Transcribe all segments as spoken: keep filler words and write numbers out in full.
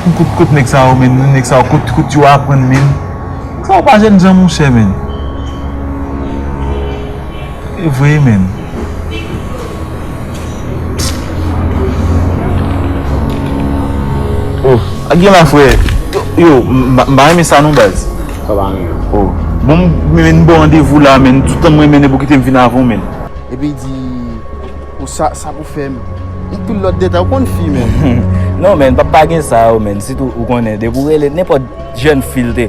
Kot, kot nèg sa yo, men, nèg sa yo, kot, kot yo aprann, men. Nèg sa yo pa jènjan, monchè, men. E vre, men. Oh, ak gen la, frè. Yo, yo, m, m, m pa renmen sa, non, baz. Sa pa renmen. Oh. Bon, m, men, m ba w randevou la, men. Tout tan mwen, men, pou kite m vin avè w, men. Epi di, ou sa, sa pou fè m. Yon pil lòt detay, ou konn fi, men. Non, men, pap pa gen sa, yo, men. Sitou, ou konnen, depi ou rele nenpòt jèn fi l te.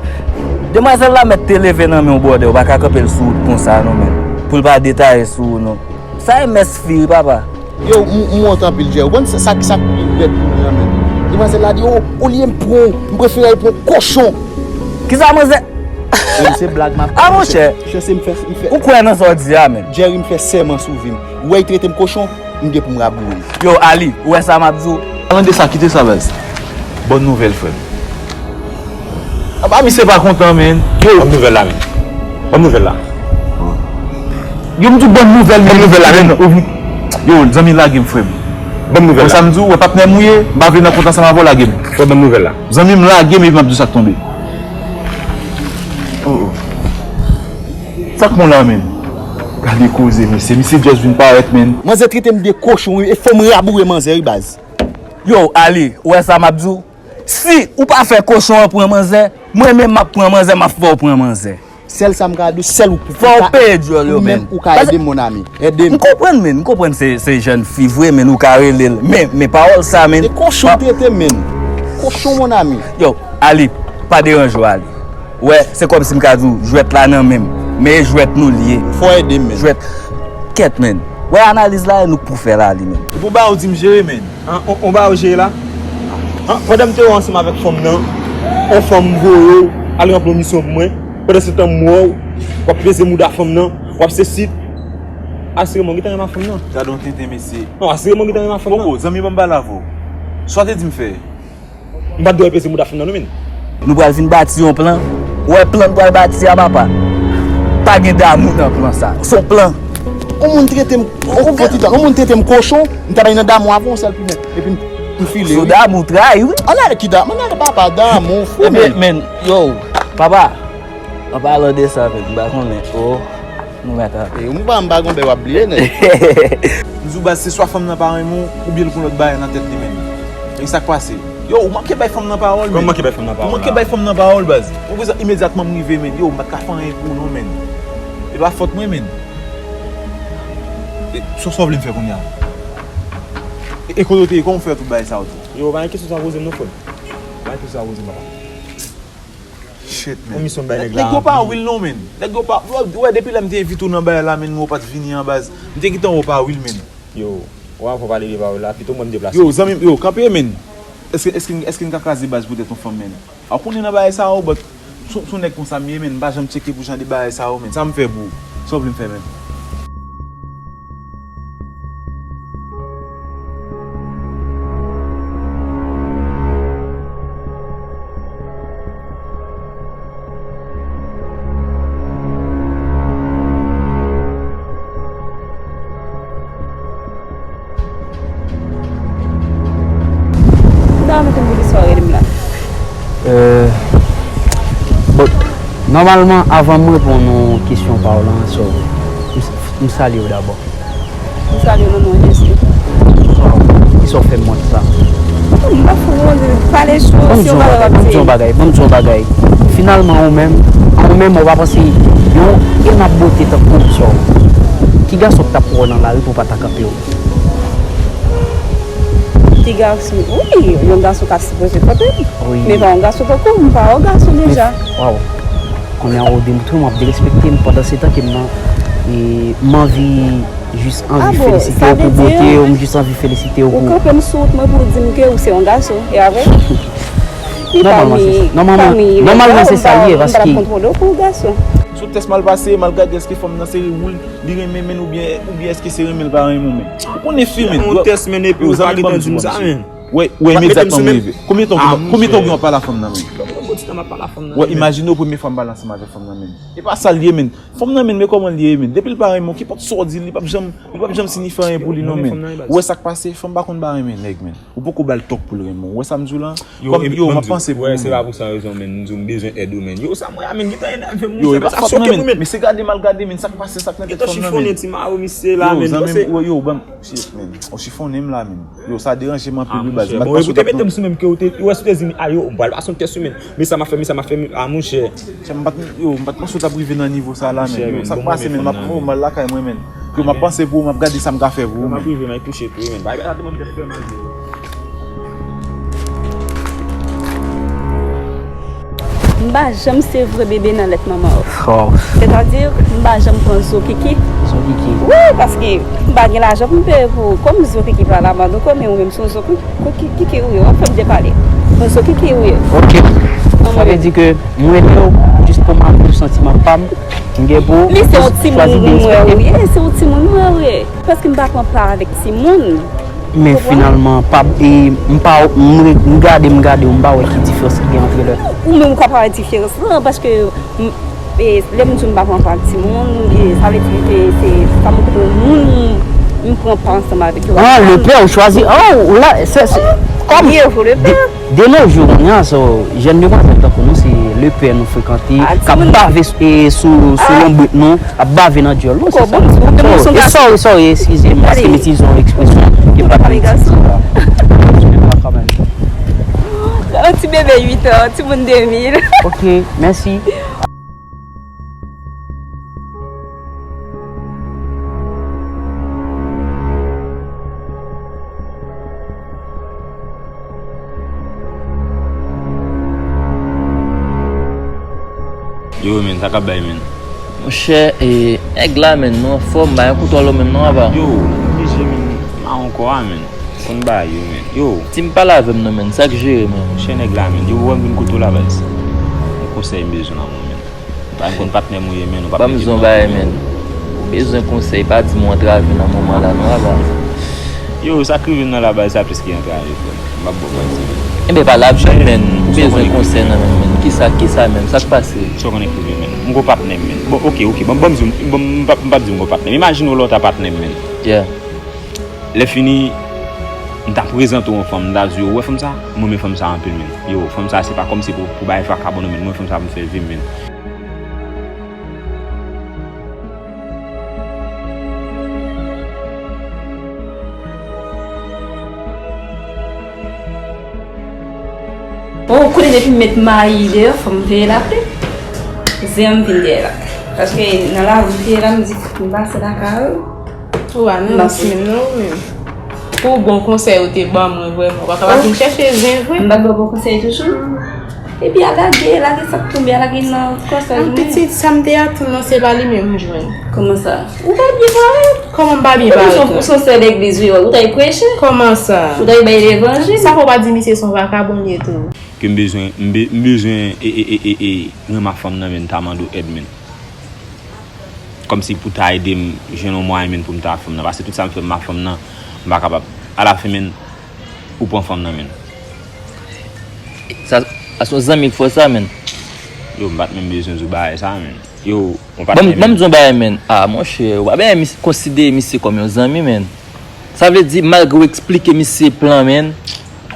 Demwazèl la mèt te leve nan men w, brother, ou pa ka kanpe l sou wout konsa, non, men. Pou l pa detaye sou ou, non. Sa e mès fi, wi, papa. Yo, m, m wont anpil, Jerry. Ou konn sa, sa, sa ki pi rèd pou mwen an, men. Demwazèl la di, o, olye m pran w, m prefere al pran kochon. Kisa manzè? Menm se blag m ap fè, monchè. Monchè, se m fè, m fè. Ou kwè nan sa w di a, men? Jerry, m fè sèman sou vi m. Ou wè, y trete m kochon, m gen pou m raboure. Yo, Ali, ou wè sa m ap di w? Palan de sa, kite sa, baz. Bòn nouvèl, frè m. Apa misye pa kontan, men. Yo. Bòn nouvèl la, men. Bòn nouvèl la. Yo, m di w bòn nouvèl, men. Bòn nouvèl la, men. Yo, zanmi, lage m, frè m. Bòn nouvèl la. Sa m di w, wè patnè m ou ye, m pa vle nan kont ansanm avè w, lage m. Frè, bòn nouvèl la. Zanmi m, lage m epi m ap di w sa k tonbe. Oh, oh. Sa k bon la, men? Gade koze, mesye. Misye just vin parèt, men. Manzè trete m de kochon, wi, e fò m raboure manzè, wi, baz. Yo, Ali, ou wè sa m ap di w? Si ou pa fè kochon an pran manzè, mwen menm m ap pran manzè, m ap fè w pran manzè. Sèl sa m ka di w, sèl ou pou fè. Fò w peye dyòl yo, men. Ou ka ede m, mon ami. Ede m. M konprann, men. M konprann se, se jèn fi vre, men ou ka rele l. Men, men pawòl sa, men. Se kochon trete m, men. Kochon, mon ami. Yo, Ali, pa deranje w, Ali. Wè, se kòmsi m ka di w, jwèt la nan men m. Men e jwèt nou l ye. Fò ede m, men. Jwèt. Kèt, men. Wè analiz la, e nou k pou fè la, li, men. Ou pou ba ou di m jere, men. An, on, on ba ou jere la. An, pandan m te wè w ansanm avèk fanm nan, on fanm voye w al ranpli yon misyon pou mwen. Pandan se tan m wè w, w ap peze mouda fanm nan, w ap sesi. Asire m, ou gentan renmen ak fanm nan. Gade yon tenten, mesye. Non, asire m, ou gentan renmen ak fanm nan. Poko, zanmi, ban m pale avè w. Sa w te di m fè? M pa t dwe peze mouda fanm nan, non, men. Nou pral vin bati yon plan. Ou wè plan n pral bati a, papa? Pa gen damou nan plan sa. Se yon plan. Yon moun trete m, yon, yon ti tan, yon moun trete m kochon, m ta bay nan damou avè yon sèl pi nèt. Epi m, m file, wi. Sou damou trayi, wi. Ann ale ki damou, ann ale papa, damou, fou, men. Men, yo, papa, an palan de sa, men, m pa konnen, o. Nou mèt a. E, ou pa m pa gon bèy w ap bliye, nèg. M di w, baz, se swa fanm nan pa renmen w, oubyen l gon lòt bagay nan tèt li, men. E sa k pase? Yo, ou manke bay fanm nan pawòl, men. Kòman manke bay fanm nan pawòl la? Ou manke bay fanm nan pawòl, baz. Ou bezwen imedyatman m rive, men. Yo, m pa t ka fè anyen pou ou, non, men. E pa fòt mwen, men. E, sa, sa w vle m fè kounye a? E, e kote w te ye, kòman w fè tout bagay sa yo tou? Yo, pa gen kesyon sa poze m, non, frè m. Pa gen kesyon sa poze m, papa. Shit, man. Yon misyon bay nèg la. Nèg yo pa real non, man. Nèg yo pa, ou wè, depi lè m te envite w nan bagay la, man, men w pa t vini an baz. M te gentan wè w pa real, man. Yo, w ap pale de pawòl la, pito mwen m deplase. Yo, zanmi m, yo, kanpe, man. Èske, èske, èske n ka kraze baz poutèt yon fanm, man? A w konnen nan bagay sa yo, but, sou, sou nèg konsa m ye, man, m pa janm tcheke pou jan de bagay sa yo, man. Sa m fè pou ou? Sa w vle m fè, man? Kouda w mete m pou li sa w rele m la? Euh, bon, nòmalman, avan m reponn yon kesyon pa w lan, so, m, m salye w dabò. M salye w nan non Jezi. Waw, kisa w fè m wont sa? M pa fou, pale cho, se yon bagay w ap di. Ban m di yon bagay, ban m di yon bagay. Finalman, ou menm, ou menm, ou pa panse yon, yon ap bote tankou w, so, ki gason k t ap pran w nan lari pou w pa ta kanpe w? Ki gason? Wi, yon gason ka sipoze kanpe m. Wi. Men pa yon gason tankou m, m pa yon gason deja. Waw. Kounye a, ou di m tou, m ap derespekte m pandan se tan ke m nan, e, m anvi jis anvi felisite w pou bote w, m jis anvi felisite w pou. Ou kanpe m sou wout mwen pou w di m ke ou se yon gason, e apre? Nòmalman, se sa l ye, paske. Sou tès m al pase, m al gade èske fanm nan se ou l li renmen, men oubyen, oubyen èske se renmen l pa renmen w, men. Ou konnen fi, men. Yon tès, men, epi ou pa gentan di m sa, men. Wè, wè, imedyatman mwen rive. Konbyen tan w gen, konbyen tan w gen w ap pale a fanm nan, men? Ti tan m ap pale a fanm nan. Wè, imajine w premye fwa m pale ansanm avèk fanm nan, men. E pa sa l ye, men. Fanm nan, men, men kòman l ye, men. Depi l pa renmen w, kenpòt sa w di l, li p ap janm, li p ap janm sinifye anyen pou li, non, men. Ou wè sa k pase? Fanm pa konn pa renmen nèg, men. Ou poko ba l tòk pou l renmen w. Ou wè sa m di w la? Yo, m ap panse pou ou, men. Se pa pou sa rezon, men. M di w m bezwen èd ou, men. Yo, sa m wè a, men, gentan enève m. Yo, e pa fòt mwen, men. Men se gade m al gade, men. Sa k pase, sa k nan tèt fanm nan, men. Yo, zanmi m, yo, ban m, shit, men. Ou chifonnen m la, men. Yo, sa deranje m anpil, wi, baz. M pa t panse w t ap nan. Ou te mete m sou menm ke ou te, ou wè si w te di m, a yo, m pral pase yon tès, men. Men sa m ap fè, men sa m ap fè, men, a, monchè. Chè, m pa t, yo, m pa t panse w t ap rive nan nivo sa la, men. Yo, sa k pase, men, m ap, m al lakay mwen, men. Yo, m ap panse pou ou, m ap gade sa m ka fè pou ou, men. M ap rive, m ap kouche tou, men. Bagay la tèlman fè mal. M pa janm sevre bebe nan lèt manman w. Sètadi, m pa janm pran zo kiki. Zo kiki. Wi, paske m pa gen lajan pou m peye pou ou. Kòm zo kiki pa la mòd ankò, men ou menm se yon zo kiki, kiki ou ye. W ap fè m byen pale. Yon zo kiki ou ye. Ok. Sa vle di ke m rele w jis pou m ap viv santiman pa m. M gen pou m chwazi derespekte. Men se yon timoun mwen ou ye, se yon timoun mwen ou ye. Paske m pa pran pa avèk timoun. Men finalman, pa, e, m pa, m re-, m gade, m gade, m pa wè ki diferans ki gen antre lè. Ou menm ou ka pa wè diferans lan, paske, m, e, lè m di w m pa pran pa ak timoun, e, sa vle di ke se, se pa m kot yon moun m pran pa ansanm avèk yo. Ah, le père ou choisi. Oh, la, se, se, kòm, de, de nos jours, kounye a, so, jèn demwazèl tankou nou, se le père nou frekante, k ap bave, e, sou, sou lonbrit nou. Ap bave nan dyòl, wi, se sa. Sorry, sorry, eskize m, paske m itilize yon ekspresyon ki pa trè itil la. Yon ti bebe uit an, timoun de mil. Ok, mèsi. Yo, men, sa k ap bay, men. Monchè, e, nèg la, men, nou anfòm, bay yon kout wòl ou menm, non, apa? Yo, m oblije, men, m mawon kò a, men. Konn bagay yo, men. Yo. Di m pale avè m, non, men, sa k jere, men? Monchè, nèg la, men, yo, wè m vin kote w la, baz. Yon konsèy m bezwen nan men w, men. Ou pa konn patnè m ou ye, men, ou pa. Ban m di w yon bagay, men. Ou bezwen konsèy, pa di m w antrave nan moman la, non, apa? Yo, sa k rive m nan la, baz, sa plis ki antrave, frè m. M p ap ba w manti, men. Enben, pale avè m, men. Ou bezwen konsèy nan men m, men. Kisa, kisa menm? Sa k pase? Sa w konnen k rive, men. M gon patnè m, men. Bon, ok, ok. Bon, ban m di w, bon, m p ap, m p ap di m gon patnè m. Imajine w lè w ta patnè m, men. Yeah. Lè fini, m ta prezante w yon fanm, m ta di w, ou wè fanm sa? M renmen fanm sa anpil, men. Yo, fanm sa, se pa kòmsi pou, pou bay vakabon, non, men. M renmen fanm sa pou m fè vi m, men. Bon, ou konnen depi m met mayi deyò, fò m veye lapli. Zen an m vin dèyè la. Paske nan lari m te ye la, m di, m pase lakay ou. Ou pa nan lòt menm non ou menm. Pou bon konsèy ou te ban mwen vrèman, ou pa ka pa vin chèche zen vre. M pa t ba w bon konsèy toujou. Epi a lage, lage sa k tonbe, a lage nan kòsaj mwen. Pitit, sa m te atann nan, se pa li menm m jwenn. Kòman sa? Ou pa byen parèt. Kòman m pa byen parèt la? Ou se yon sè legliz ou ye, ou t al preche. Kòman sa? Ou t al bay levanjil. Sa fè w pa di misye se yon vakabon li ye tou? Ke m bezwen, m be-, m bezwen, e, e, e, e, e, renmen fanm nan, men, m ta mande w èd, men. Kòmsi pou ta ede m jwenn yon mwayen, men, pou m ta ak fanm nan. Paske tout sa m fè m ak fanm nan, m pa kapab. Alafen, men, ou pran fanm nan, men. Sa, sa se yon zanmi k fè w sa, men. Yo, m pa t menm bezwen di w bagay sa, men. Yo, yon patnè, men. Ban m, ban m di w yon bagay, men. Ah, monchè, ou pa bezwen mis-, konsidere misye kòm yon zanmi, men. Sa vle di, malgre w eksplike misye plan, men,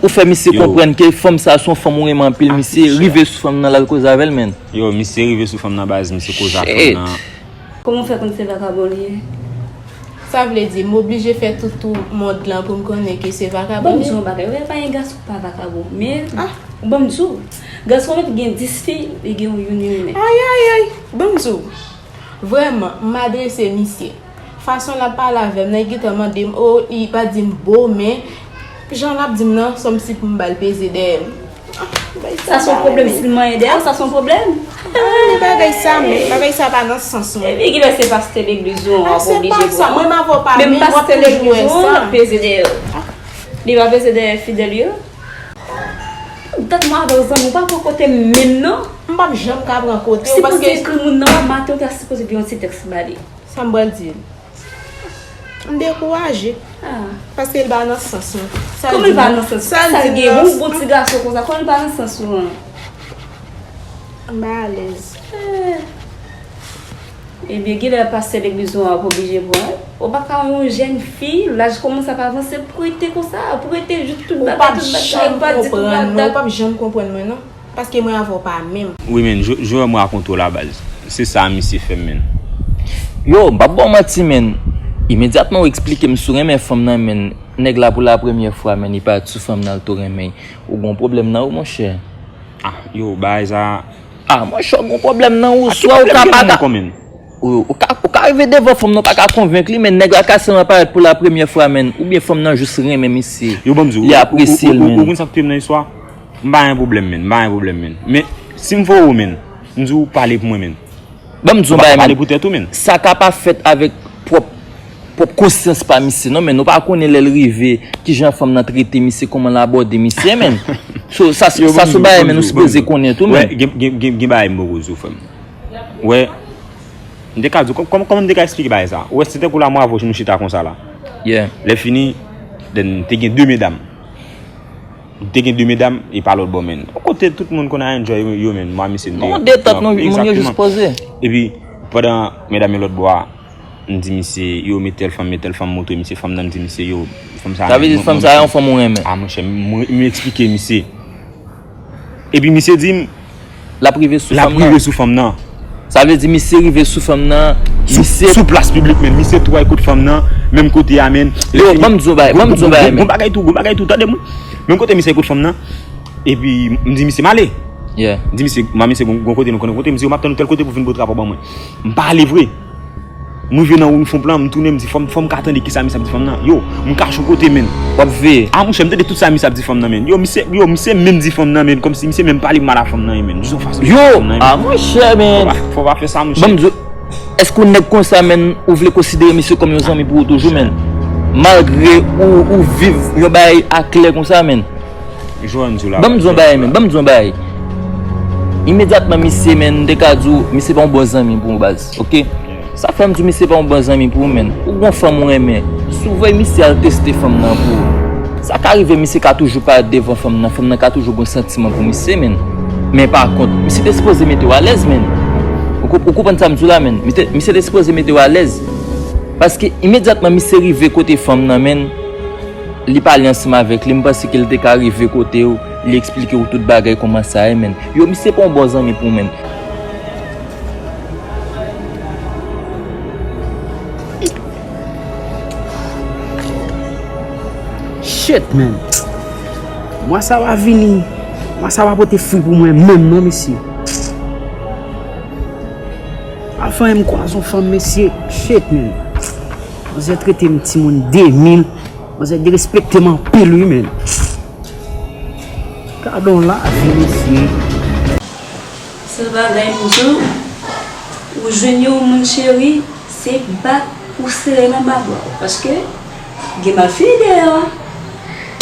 ou fè misye konprann ke fanm sa a se yon fanm ou renmen anpil, misye rive sou fanm nan, l al koze avè l, men. Yo, misye rive sou fanm nan, baz, misye koze ak fanm nan. Kòman w fè konn se vakabon li ye? Sa vle di, m oblije fè tout tou mond lan pou m konnen ke se vakabon li ye? Ban m di w yon bagay, ou wè, pa gen gason ki pa vakabon, men, ban m di w, gason mèt gen dis fi, li gen yon youn, youn, men. Ay, ay, ay, ban m di w. Vrèman, m adrese misye. Fason l ap pale avè m nan, li gentan mande m, o, li pa di m bo, men jan l ap di m nan, se kòmsi pou m ba l peze dèyè m. Ah, bagay sa. Sa se yon pwoblèm, si l manyen dèyè w, sa se yon pwoblèm? Ah, men bagay sa, men bagay sa pa nan sans mwen. Epi kilè se pastè legliz ou an w ap oblije pran? Ah, se pa sa, mwen m avè w pa menm, w ap toujou wè sa. Menm pastè legliz ou an ap peze dèyè w. Li pa peze dèyè fidèl yo? Dat mwen avè w zanmi, ou pa pran kote m menm non. M p ap janm ka pran kote w, paske si pou te ekri moun nan, maten ou ta sipoze gen yon ti tèks ba li. Sa m pral di l? M dekouraje. Ah. Paske l pa nan sans mwen. Kòman l pa nan sans ou? Sa l gen yon bon ti gason konsa, kòman l pa nan sans ou an? M pa alèz. Ebyen, genlè pastè legliz ou an ap oblije pran. Ou pa ka yon jèn fi, laj kòmanse ap avanse, pou rete konsa, pou rete jis tout bagay, tout bagay, pa di tout bagay. Ou p ap janm konprann mwen, non. Paske mwen avè w pa menm. Wi, men, Joram rakonte w la, baz. Se sa misye fè m, men. Yo, m p ap ba w manti, men. Imedyatman ou eksplike m si w renmen fanm nan, men. Nèg la pou la premyè fwa, men, li parèt sou fanm nan, l tou renmen. Ou gon pwoblèm nan ou, monchè. Ah, yo, bagay sa. Ah, monchè, ou gon pwoblèm nan ou, swa ou ka pa ka. Ou, ou ka, ou ka rive devan fanm nan, ou pa ka konvenk li, men nèg la ka sèlman parèt pou la premyè fwa, men. Oubyen fanm nan jis renmen misye. Yo, ban m di w, li apresye l, men. Ou konn sa k touye m nan istwa? M pa gen pwoblèm, men. M pa gen pwoblèm, men. Men, si m voye w, men, m di w pale pou mwen, men. Ban m di w yon bagay, men. Ou pa ka pale pou tèt ou, men. Sa ka pa fèt avèk pwòp, pwòp konsyans pa misye, non, men. Nou pa konnen lè l rive, kijan fanm nan trete misye, kòman l abòde misye, men. So, sa, sa se yon bagay, men, nou sipoze konnen tou, men. Wè, gen, gen, gen, gen bagay m poko di w, frè m. Wè, m te ka di w, kòm, kòm, kòman m te ka eksplike bagay sa? Wè, se tankou la, mwen avè w, nou chita konsa la. Yeah. Lè fini, then, te gen de medam. M te gen de medam, e pa lòt bò, men. Yon kote tout moun konn a enjoy yo, yo, men. Mwen, misye, m te. Non, detant, non, moun yo jis poze. Epi, pandan medam yo lòt bò a, m di misye, yo, met tèl fanm, met tèl fanm, montre misye fanm nan, m di misye, yo, fanm sa. Sa vle di fanm sa, yon fanm ou renmen. Ah, monchè, m, m, m eksplike misye. Epi misye di m, l ap rive sou fanm nan. L ap rive sou fanm nan. Sa vle di misye rive sou fanm nan, misye sou plas piblik, men. Misye tou al kot fanm nan, menm kote a, men. Yo, ban m di w bagay, ban m di w bagay, men. Gon bagay tou, gon bagay tou, tande mwen. Menm kote misye al kot fanm nan, epi m di misye, m ale. Yeah. M di misye, m a misye, gon, gon kote nou konnen kote, m di yo, m ap tann ou tèl kote pou vin pote rapò ban mwen. M pa ale vre. M rive nan wout, m fè yon plan, m tounen, m di, fò m, fò m ka tande kisa misye ap di fanm nan. Yo, m kache yon kote, men. W ap veye. Ah, monchè, m tande tout sa misye ap di fanm nan, men. Yo, misye, yo, misye menm di fanm nan, men. Kòmsi misye menm pale mal a fanm nan, men. Jis yon fason. Yo, ah, monchè, men. Fò pa, fò pa fè sa, monchè. Ban m di w, èske yon nèg konsa, men, ou vle konsidere misye kòm yon zanmi pou ou toujou, men? Malgre ou, ou viv yon bagay a klè konsa, men. Ban m di w yon bagay, men. Ban m di w yon bagay. Imedyatman, misye, men, m te ka di w, misye pa yon bon zanmi pou w, baz. Ok? Sa fè m di w, misye pa yon bon zanmi pou w, men. Ou gon fanm ou renmen. Si w voye misye al teste fanm nan pou ou. Sa ka rive, misye ka toujou parèt devan fanm nan. Fanm nan ka toujou gon santiman pou misye, men. Men pa kont, misye te sipoze mete w alèz, men. Ou konp-, ou konprann sa m di w la, men? Misye, misye te sipoze mete w alèz. Paske imedyatman misye rive kote fanm nan, men, li pale ansanm avèk li, m panse ke l te ka rive kote w, li eksplike w tout bagay kòman sa ye, men. Yo, misye pa yon bon zanmi pou w, men. Shit, man. Mwa sa va vini. Mwa sa va pote fwi pou mwen menm, non, mesye. Avan m kwaze yon fanm, mesye. Shit, man. Manzè trete m timoun de mil. Manzè derespekte m anpil, wi, man. Gadon lavi, mesye. Sèl bagay m di w, ou jwenn yon moun cheri, se bat pou sere l anba bra w. Paske gen malfini dèyè w.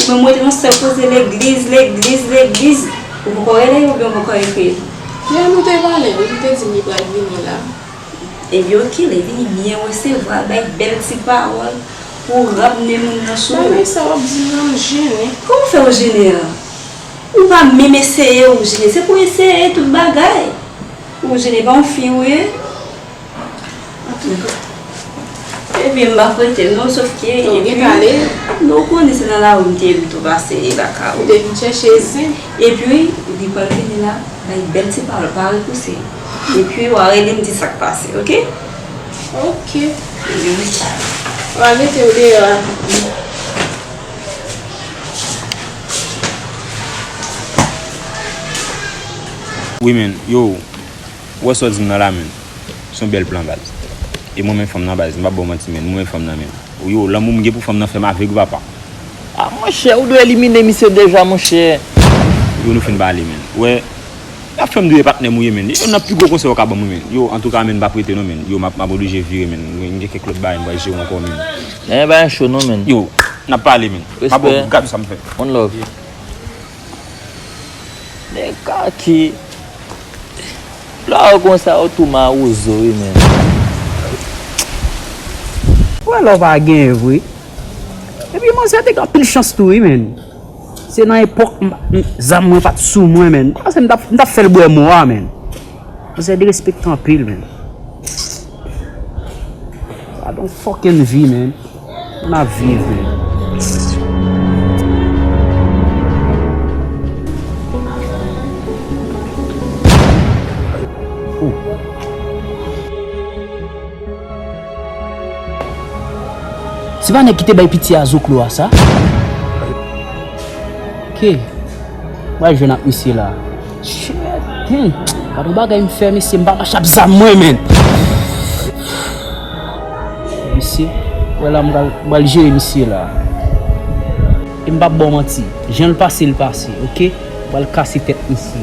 Ou menm w rete nan sèl koze legliz, legliz, legliz. Ou poko rele l oubyen ou poko ekri l? Yè nou te pale, li te di m li pral vini la. Ebyen, oke, lè vini byen resevwa, bay bèl ti pawòl pou ramne moun nan sou ou. Bagay sa w ap di m nan m jennen. Kòman w fè w jennen an? Ou pa menm eseye w jennen. Se pou eseye tout bagay. Ou jennen pa yon fi ou ye. Antouka. Ebyen, m pa prete non, sòf ke, epi, non, ou konnen se nan lari m te ye m tou pase, e baka ou. Ou te vin chèche zen. Epi, li pral vini la, bay bèl ti pawòl, pa repouse. Epi, w a rele m di sa k pase, oke? Oke. Yo. Mwen mete w deyò a. Wi, men, yo, ou wè sa w di m nan la, men. Se yon bèl plan, baz. E mwen menm fanm nan, baz, m p ap ba w manti, men, mwen menm fanm nan, men. Yo, lanmou m gen pou fanm nan fè m avèg, wi, papa. Ah, monchè, ou dwe elimine misye deja, monchè. Yo, nou fin pale, men. Ou wè, N ap fè m dwe patnè m ou ye, men. Yo, nan pi gwo konsèy ou ka ban mwen, men. Yo, antouka, men, m p ap rete non, men. Yo, m ap, m ap oblije vire, men. Mwen gen kèk lòt bagay m pral jere ankò, men. Gen bagay cho non, men. Yo, n ap pale, men. M ap ba w gad sa m fè. One love. Nèg kaki. Lè w konsa, ou tou mawozo, wi, men. Wè, lè w pa genyen vre. Epi, manzè te gen anpil chans tou, wi, men. Se nan epòk m, m, zam mwen pa t sou mwen, men. Paske m t ap, m t ap fè l bwè mò a, men. Manzè derespektan anpil, man. Sa don fucking vi, man. Moun ap viv, man. Oh. Se pa nèg ki te bay piti a zoklo a sa? Ok. Mwen jwenn ak misye la. Shit. Hmm. Gade yon bagay m fè, mesye, m pa mache ap zam mwen, men. Mesye, wè la, m pral, m pral jere misye la. E m p ap ba w manti. Jan l pase, l pase, ok? M pral kase tèt misye.